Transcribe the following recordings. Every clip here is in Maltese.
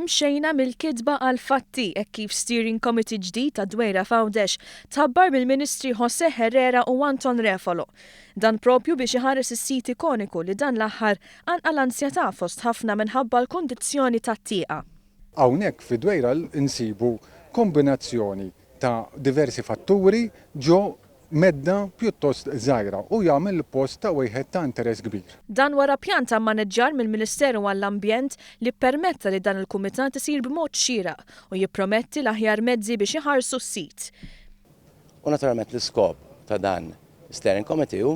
Imxejna mill-kitba għall-fatti hekk kif Steering Committee ġdid tad-Dwejra f'Għawdex tħabbar mill-Ministri José Herrera u Anton Refalo. Dan propju biex iħares is-sit ikoniku li dan l-aħħar qanqal ansjetà fost ħafna minħabba l-kundizzjoni tat-tieqa. Hawnhekk fid-Dwejra nsibu kombinazzjoni ta' diversi fatturi ġo medda pjuttost żgħira u jagħmel il-post ta' wieħed ta' interess kbir. Dan wara pjan ta' mmaniġġar mill-Ministeru għall-Ambjent li ppermetta li dan il-kumitat isir b'mod xieraq u jipprometti l-aħjar mezzi biex iħarsu s-sit. U naturalment l-iskop ta' dan steering committee hu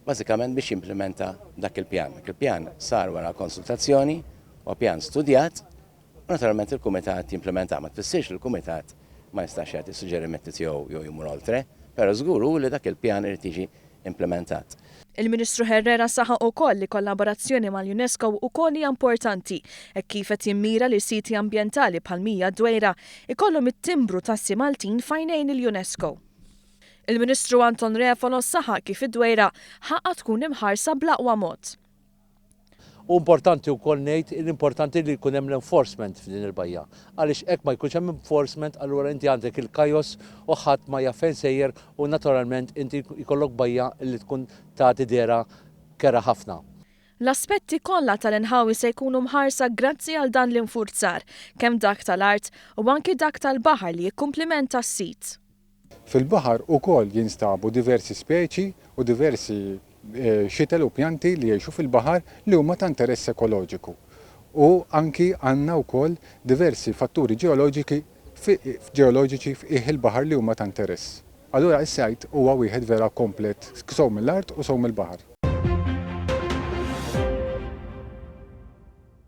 bażikament biex jimplimenta dak il-pjan. Dak il-pjan sar wara konsultazzjoni, huwa pjan studjat U naturalment il-kumitat jimplementah. Ma tfissirx li l-kumitat ma jistax jagħti s-suġġerimenti tiegħu jew jmur oltre, però żgur hu li dak il-pjan irid jiġi implementat. Il-Ministru Herrera saħaq ukoll li kollaborazzjoni mal-UNESCO ukoll hija importanti, hekk kif qed jimmira li siti ambjentali bħal mija d-Dwejra ikollhom it-timbru tassi Maltin f'għajnejn il-UNESCO. Il-Ministru Anton Refalo saħaq kif id-Dwejra ħaqqha tkun imħarsa bl-aqwa mod. U importanti wkoll ngħid li importanti li jkun hemm l-enforcement f'din il-bajja. Għaliex hekk ma jkunx hemm enforcement allura inti għandek il-kajos u ħadd ma jaf fejn sejjer u naturalment inti jkollok bajja li tkun tagħti dehra kerha ħafna. L-aspetti kollha tal-inħawi se jkunu mħarsa grazzi għal dan l-infurzar, kemm dak tal-art u anki dak tal-baħar li jikkumplimenta s-sit. Fil-baħar ukoll jinstabu diversi speċi u diversi xitel u pjanti li jgħixu fil-baħar li huma ta' interess ekoloġiku. U anki għandna wkoll diversi fatturi ġeoloġiki ġeoloġiċi f'qiegħ il-baħar li huma ta' interess. Allura s-sajd huwa wieħed vera komplet sew mill-art u sew mill-baħar.